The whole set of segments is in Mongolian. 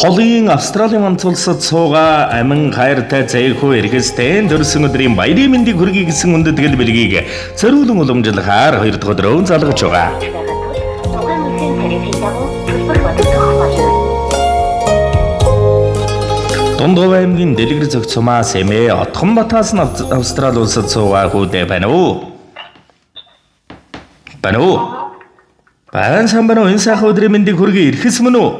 Холын Австралийн онц улсад суугаа амин хайртай зэйхүү эргэстэй төрсөн өдрийн баярын мэндийг хүргэе гэсэн хүндэтгэл бэлгийг зориулан уламжлахаар 2 дахь өдрөө залгаж байгаа. Тухайн улсын тарифын дагуу төлбөр батлах болно. Дундгов аймгийн Дэлгэр зөгцсумаас эмээ Отхон Батаас нь Австрали улсад суугаа хүүдээ байна уу? Байна уу? Баян сайн байна уу? Энэ сайхан өдрийн мэндийг хүргэе. Эрхэс мөн үү?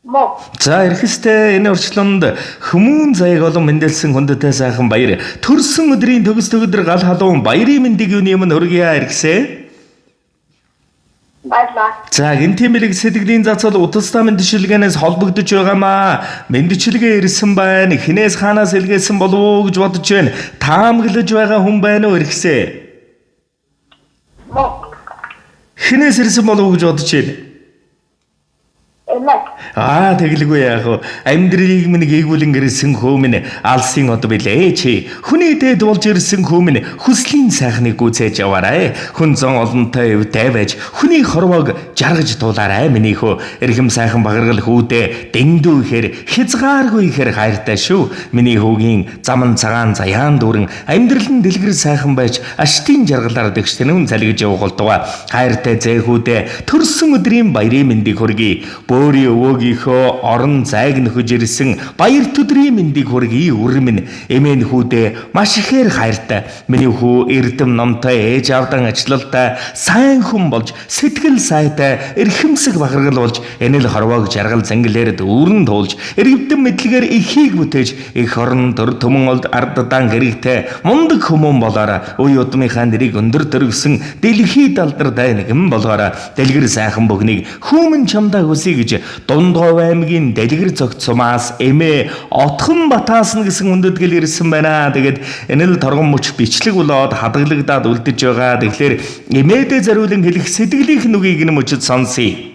Мөн. За эрхэстэй энэ орчлонд хүмүүн заяаг олон мэндэлсэн хүндтэй сайхан баяр. Төрсөн өдрийн төгс төгдөр гал халуун баярын мэндийг юуны өмнө хүргье эргэсээ. Баярлалаа. За гэнтийн бэлэг сэтгэлийн зацал утастай мэндчилгээнээс холбогдож байгаамаа. Мэндчилгээ ирсэн байна. Хинээс хаанаас илгээсэн болов уу гэж бодож байна. Таамаглаж байгаа хүн байна уу эргэсээ? Мөн. Хинээс ирсэн болов уу гэж бодож байна. Эмээ. Аа тэгэлгүй яах вэ? Амьдралыг минь гээгүүлэн гэрсэн хөө минь алсын од билээ чи. Хүний дээд болж ирсэн хөө минь хүслийн сайхныг гүйцээж яваарай. Хүн зон олонтой эвтэй байж хүний хорвоог жаргаж туулаарай миний хөө. Эрхэм сайхан багаргал хүүдээ дэндүү ихээр хязгааргүй ихээр хайртай шүү. Миний хүүгийн заман цагаан заяан дүүрэн амьдрал нь дэлгэр сайхан байж аштын жаргалаар дэгштэнүн залгиж явах болтугай. Хайртай зэхүүдээ төрсөн өдрийн баярын мэндийг хүргэе. Бөөрийн өвөөгийнхөө орон зайг нөхөж ирсэн баяр төдрийн мэндийг хүргэе үр минь. Эмээн хүүдээ маш ихээр хайртай. Миний хүү эрдэм номтой ээж аавдан ачлалтай сайн хүн болж сэтгэл сайтай эрхэмсэг бахаргал болж энэл хорвоог жаргал зингэлээр дүүрэн туулж эргэвдэн мэдлэгээр ихийг бүтээж эх орон төр төмөн олд арддаан хэрэгтэй мундаг хүмүүн болоорой үе удмынхаа нэрийг өндөр дөргсөн дэлхийд алдартай нэгэн болоорой дэлгэр сайхан бүхнийг хүмүүн чамдаа хүсье гэж Дундгов аймгийн Дэлгэр зогцсумаас эмээ Отхон Батаас нь гэсэн хүндэтгэл ирсэн байна. Тэгээд энэ л торгон мөч бичлэг болоод хадгалагдаад үлдэж байгаа. Тэгэхээр эмээдээ зориулан хэлэх сэтгэлийнх нь үгийг энэ мөчөд сонсъё.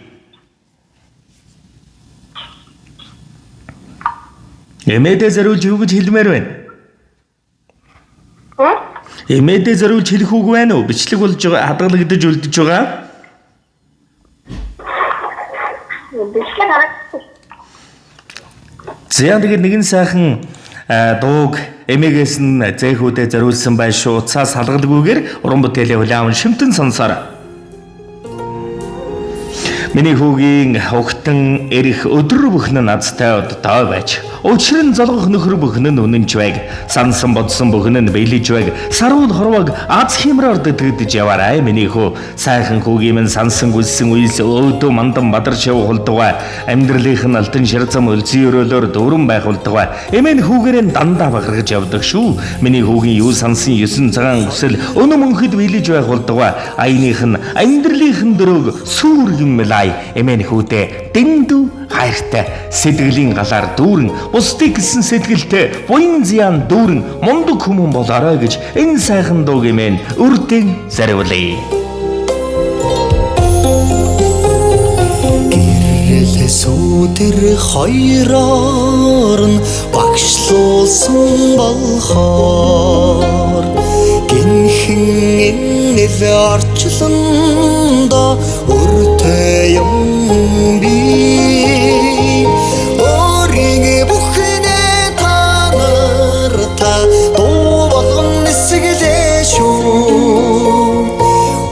Эмээдээ зориулж юу гэж хэлмээр байна? Эмээдээ зориулж хэлэх үг байна уу? Бичлэг болж байгаа, хадгалагдаж үлдэж байгаа. Бичлэг харагдсан. За тэгээд нэгэн сайхан дууг эмээгээс нь зэхүүдээ зориулсан байх шүү. Утсаас салгалгүйгээр уран бүтээлийн хүлээн шимтэн сонсоорой. Миний хүүгийн хугтан эрх өдөр бүхэн надтай оддоо байж. Учир нь золгох нөхөр бүхэн нь үнэнч байг. Сансан бодсон бүхэн нь биелэж байг. Саруул хорвоог аз хямраар дэтгэдэж яваарай миний хүү. Сайхан хүүгийн минь сансан гүлсэн үес өөдөө мандан бадарч явах болдугай. Амьдралынх нь алтан шир зам өлзий өрөөлөөр дүүрэн байх болдугай. Эмээн хүүгээрээ дандаа бахархаж явдаг шүү. Миний хүүгийн юу сансан 9 цагаан хүсэл өнө мөнхөд биелэж байх болдугай. Аяных нь амьдралынх нь дөрөөг сүр юм лай. Эмээн хүүдээ дэндүү хайртай сэтгэлийн галаар дүүрэн бусдыг гэсэн сэтгэлтэй буян зян дүүрэн мундаг хүмүүн болоорой гэж энэ сайхан дууг эмээн үрдэн зориулъя. Гэрэл сүүдэр хоёроор нь багшлуулсан болохоор гинхэн энэл орчлондоо өртэй юм би өөрийн бүхнээ та нар та дуу болгон нисгэлээ шүү.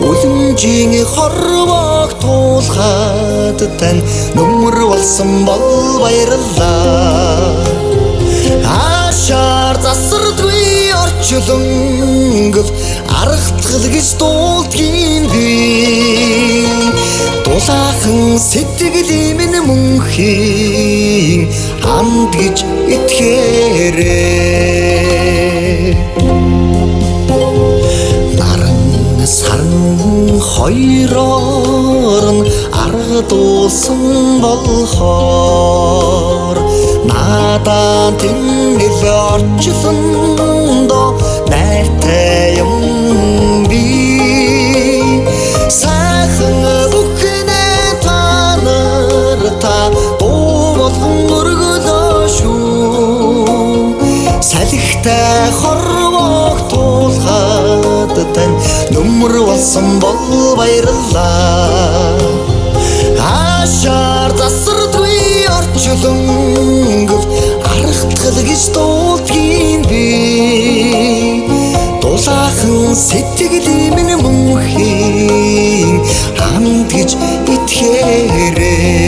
Үлэмжийн хорвоог туулхад тань нүмер болсон бол баярлалаа. Аашаар засардгүй орчлонгол аргатгал гэж дуулдгийн би. Дулаахан сэтгэлийн минь мөнхийн анд гэж итгээрэй. Наран саран хоёроор нь аргадуулсан болохоор наадаа тэнгэл орчлондоо найртай юм би. Сайхан бүхнээ та нар та дуу болгон өргөлөө шүү. Салхитай хорвоог туулхад тань нүмер болсон бол баярлалаа. Аашаар засардгүй орчлонгол аргатгал гэж дуулдгийн би. Дулаахан сэтгэлийн минь мөнхийн анд гэж итгээрэй.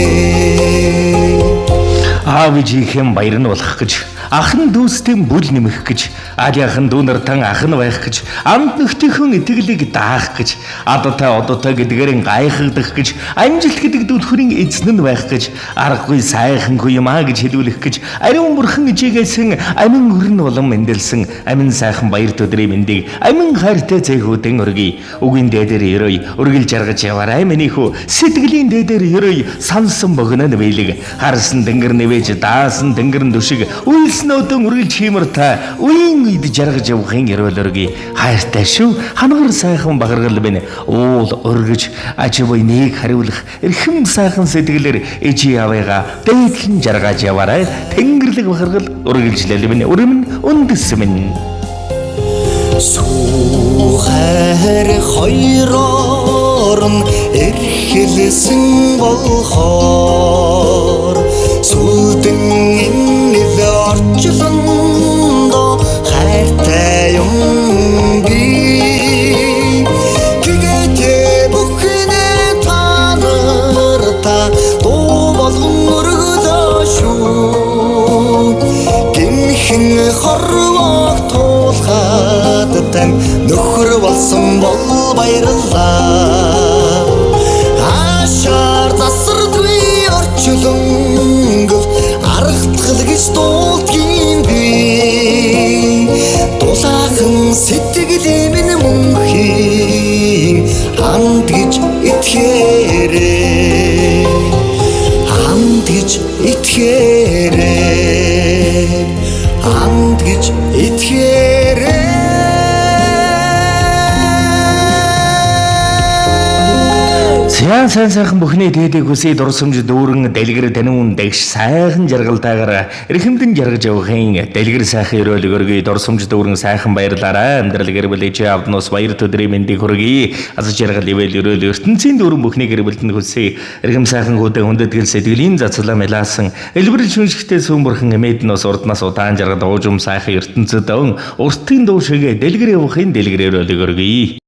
Аав ээжийнхэн баяр нь болох гэж, ах нь дүүстэй бүл нэмэх гэж, алиахан дүү нартан ах нь байх гэж, амт нөхдийнхөн итгэлийг даах гэж, адатай одоотой гэдгээрэн гайхагдах гэж, амжилт гэдэг дүлхүрийн эзэн нь байх гэж, аргагүй сайхан хүү юм аа гэж хэлүүлэх гэж, ариун бурхан ижээгээсэн амин өрн болон мэндэлсэн амин сайхан баяр төдрийн мэндийг амин хайртай зээгүүдэн өргөе. Үгийн дээдэр өрөөй, үргэлж жаргаж яваарай миний хүү. Сэтгэлийн дээдэр өрөөй, сансан богино нь биелэг. Харсан тэнгэр нэвэж, даасан тэнгэр нь дүшиг, үйлсэн өдөн үргэлж хиймэр та үеийн үед жаргаж явахын өрөөл өргөе. Хайртай шүү, хангар сайхан бахаргал минь уул өргөж, аж буйныг хариулах эрхэм сайхан сэтгэлээр ээжи явыгаа дээдлэн жаргаж яваарай. Тэнгэрлэг бахаргал үргэлжлэл минь өрөмн үндэс минь. Сүүхэр хоёроор нь эрхэлсэн болохоор сүлдэн инэл орчлондоо хайртай юм би. Гэгээтэй бүхнээ та нар та дуу болгон өргөлөө шүү. Гинхэн хорвоог туулхад тань нөхөр болсон бол баярлалаа. Аашаар засардгүй орчлонгол аргатгал гэж дуулдгийн би. Дулаахан сэтгэлийн минь мөнхийн анд гэж итгээрэй. Анд гэж итгээрэй. Анд гэж итгээрэй. Зян сайн сайхан бүхний дээдийг хүсье дурсамж дүүрэн дэлгэр танин дэгш сайхан жаргалтайгаар эрхэмдэн жаргаж явахын дэлгэр сайхан өрөөлөг өргөе дурсамж дүүрэн сайхан баярлаарай амьдрал гэр бүл ээжээ авднаас баяр төдрийн мэндийг хүргэе аз жаргал ивэл өрөөл ертөнцийн дүүрэн бүхний гэр бүлд нь хүсье эрхэм сайхан хүүдэн хүндэтгэл сэтгэлийн зацлаа мэлаасан элбэрл шүншгтэй сүүн бурхан эмээд нь бас урднаас удаан жаргал уужим сайхан ертөнцид өн уртын дуу шигэ дэлгэр явахын дэлгэр өрөөлөг өргөе.